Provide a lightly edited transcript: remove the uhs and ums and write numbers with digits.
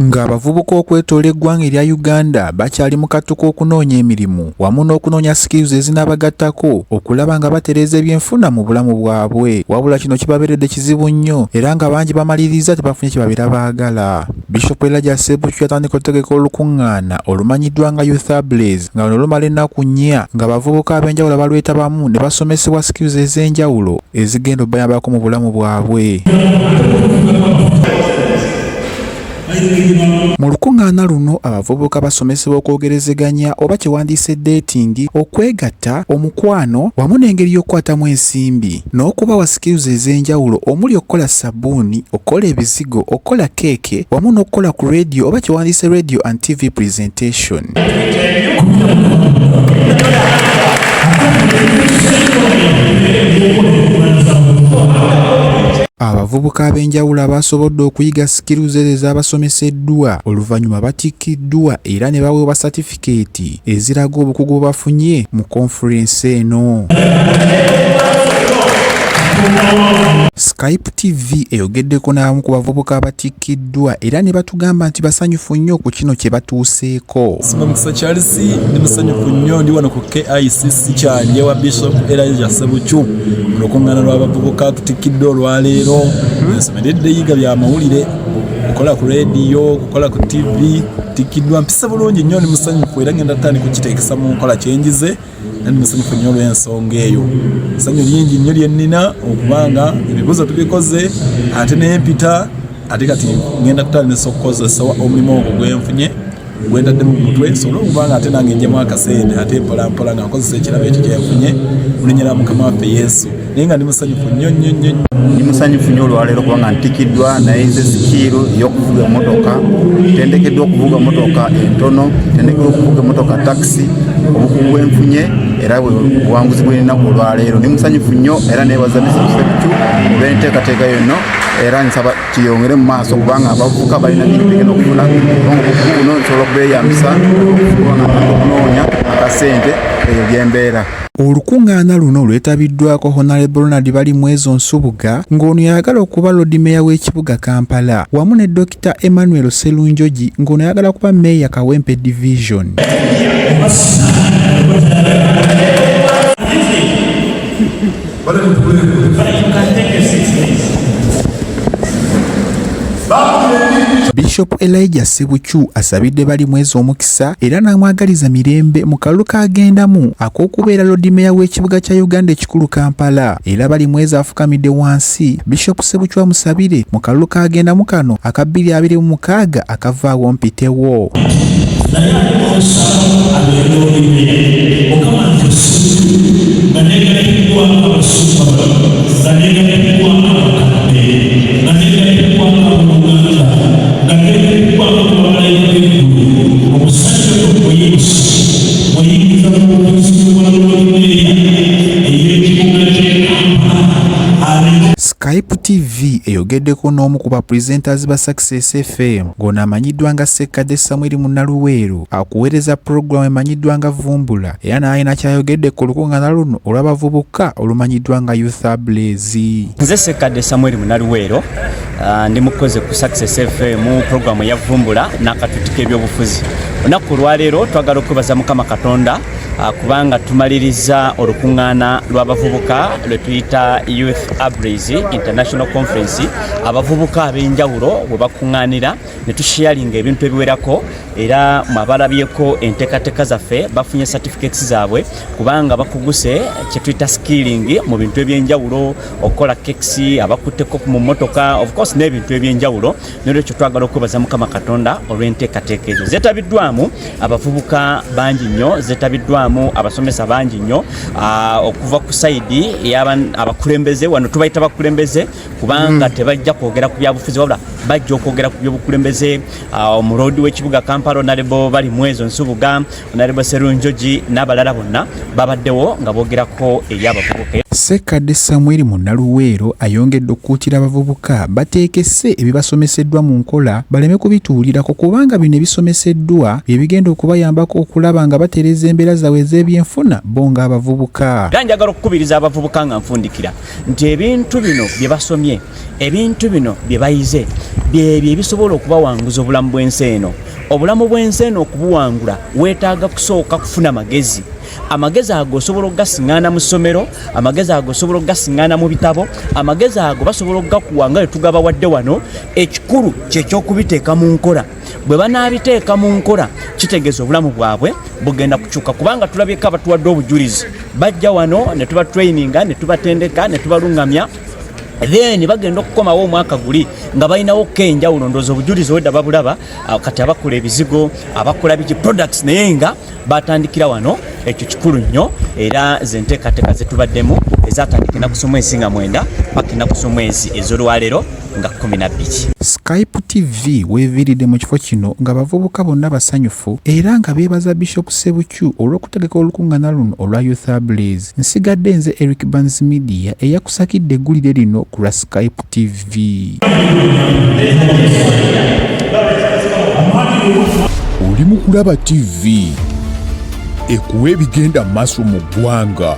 Ng'abavubuka okwetoola eggwanga erya Uganda bakyali mu kattu k'okunoonya emirimu wamu n'okunoonya skills ezinaabagattako okulaba nga batereeza ebyenfuna mu bulamu bwabwe. Wabula kino kibabeeredde kizibu nnyo era nga bangi bamaliriza tebafunye kye babeera baagala. Bishop Elijah Ssebukyu yatandika okutegeka olukungaana olumanyiddwa nga Youth Ablaze nga luno lumala ennaku nnya ng'abavubuka ab'enjawulo abalwetabamu ne basomesebwa skills ez'enjawulo ezigenda obayambako mu bulamu bwabwe. Mu lukuŋŋaana luno abavubuka basomesebwa okwogerezeganya oba kye wandiise dating, okwegatta, omukwano wamu n'engeri y'okukwatamu ensimbi n'okubawa skills ez'enjawulo omuli okukola ssabbuuni, okukola ebizigo, okukola keeke wamu n'okukola ku radio oba kye wandiise radio and TV presentation. Abavubuka ab'enjawulo abaasobodde okuyiga sikiruzi ezo ezaabasomeseddwa oluvannyuma batikkiddwa era ne baweebwa satifikeeti eziraga obukugu bwe bafunye mu konfulensi eno. Skype TV eyogeddeko n'abamu ku bavubuka abatikkiddwa era ne batugamba nti basanyufu nnyo ku kino kye batuuseeko. Sima Mukisa Charles, ndi musanyufu nnyo ndi wano ku KICC kyanje wa Bishop Elijah Sebuchu mu lukuŋŋaana lw'abavubuka tutikkiddwa olwaleero. Nsomeredde yiga bya mawulire, kukola ku leediyo, kukola ku TV, tikkiddwa mpise bulungi nnyo, ndi musanyufu era ngenda kutandika okukiteekesa mu nkola kyenjize. Ndi musanyufu nnyo olw'ensonga eyo. Essanyu lingi nnyo lye nnina okubanga ebibuuzo tubikoze ate n'empita ate kati ngenda kutandisa okukozesa omulimu ogwo gwenfunye gwentaddemu ku mutwe nsobole okuba nga ate nange njemu akasente ate mpola mpola nga nkozesa ekirabo ekyo kyenfunye mu linnya lya Mukama waffe Yesu. Naye nga ndi musanyufu nnyo nnyo nnyo. Ndi musanyufu nnyo olwaleero kubanga ntikiddwa nayize sikiiru ey'okuvuga emotoka, ntendekeddwa okuvuga emotoka entono, ntendekeddwa okuvuga emotoka takisi. Obukugu bwenfunye era bwe buwanguzi bwenina olwaleero. Ndi musanyufu nnyo era neebaza Bishop Sebukyu olw'enteekateeka yonna era nsaba kiyongere mu maaso kubanga abavubuka balina bingi bigenda okufuna kubanga obukugu buno nsobola okubeyambisa okuba nga okunoonya akasente eyo gyembeera. Olukungaana luno lwetabiddwako Honalebo Ronald Balimwezo Nsubuga ng'ono yayagala okuba Loodi Meeya w'ekibuga Kampala wamu ne Dokita Emmanuel Sserunjogi ng'ono ayagala kuba Meeya Kawempe Division. Bishop Elijah Ssebukyu asabidde Balimwezo omukisa era n'amwagaliza mirembe mu kalulu k'agendamu ak'okubeera Loodi Meeya w'ekibuga kya Uganda ekikulu Kampala. Era Balimwezo afukamidde wansi Bishop Ssebukyu amusabire mu kalulu k'agendamu kano aka 2026 akavaawo mpitewo. Naye onsaba abeere Loodi Meeya. Mukama nze Ssebukyu nga neegatiddwa abasumba bano, nga neegatiddwa abakadde, nga neegatiddwa abooluganda, nga neegatiddwa bamalayika b'eggulu, omusajja ono muyimuse, muyingiza mu ofiisi y'obwa Loodi Meeya ey'ekibuga ky'e Kampala abeere Skype TV eyogeddeko n'omu ku ba presenters ba Success FM ng'ono amanyiddwa nga Ssekkadde Samuel Munnaluweero akuweereza pulogulaamu emanyiddwa nga Vumbula era n'alina ky'ayogedde ku lukuŋŋaana luno olw'abavubuka olumanyiddwa nga Youth Ablaze. Nze Ssekkadde Samuel Munnaluweero, ndi mukozi ku Success FM pulogulaamu eya Vumbula n'akatuuti k'ebyobufuzi. Olunaku olwaleero twagala okwebaza Mukama Katonda kubanga tumaliriza olukuŋŋaana lw'abavubuka lwe tuyita Youth Ablaze International Conference, abavubuka ab'enjawulo we bakuŋŋaanira ne tusharinga ebintu ebiwerako era mwabalabyeko enteekateeka zaffe bafunye certificates zaabwe kubanga bakuguse kye tuyita skilling mu bintu ebyenjawulo, okukola cakes, abakutteko mu mmotoka, of course n'ebintu ebyenjawulo. N'olwekyo twagala okwebaza Mukama Katonda olw'enteekateeka ezo zeetabiddwamu abavubuka bangi nnyo, zeetabiddwamu abasomesa bangi nnyo, okuva ku sayidi abakulembeze. Wano tubayita bakulembeze kubanga tebajja kwogera ku byabufuzi wabula bajja okwogera ku byobukulembeze. Omuloodi w'ekibuga Kampala Honorable Balimwezo Nsubuga, Honorable Sserunjogi n'abalala bonna babaddewo nga boogerako eri abavubuka. Ssekkadde Samuel Munnaluweero ayongedde okukuutira abavubuka bateekese ebibasomeseddwa mu nkola baleme kubituulirako kubanga bino ebisomeseddwa bye bigenda okubayambako okulaba nga batereeza embeera zaabwe ez'ebyenfuna bo ng'abavubuka. Era njagala okukubiriza abavubuka nga nfundikira nti ebintu bino bye basomye, ebintu bino bye bayize byebyo ebisobola okubawanguza obulamu bw'ensi eno. Obulamu bw'ensi eno okubuwangula weetaaga kusooka kufuna magezi. Amagezi ago osobola okugasiŋŋaana mu ssomero, amagezi ago osobola okugasiŋŋaana mu bitabo, amagezi ago basobola okugakuwa nga bwe tugabawadde wano. Ekikulu kyekyokubiteeka mu nkola. Bwe banaabiteeka mu nkola kitegeeza obulamu bwabwe bugenda kukyuka, kubanga tulabyeko abatuwadde obujulizi bajja wano ne tubatraininga ne tubatendeka ne tubalungamya, then bagenda okukomawo omwaka guli nga balinawo ko enjawulo. Ndowooza obujulizi wedda babulaba kati abakola ebizigo, abakola biki products, naye nga batandikira wano. Ekyo kikulu nnyo, era ze nteekateeka zetubaddemu ezatandika ennaku z'omwezi nga 9 paka ennaku z'omwezi ez'olwaleero nga 12. Skype TV weeviiridde mu kifo kino ng'abavubuka bonna basanyufu era nga beebaza Bishop Sebukyu olw'okutegeka olukuŋŋaana luno olwa Youth Ablaze. Nsigadde nze Eric Banz Media eyakusakidde eggulire lino ku lwa Skype TV. Oli mu kulaba TV ekuwa ebigenda mu maaso mu ggwanga.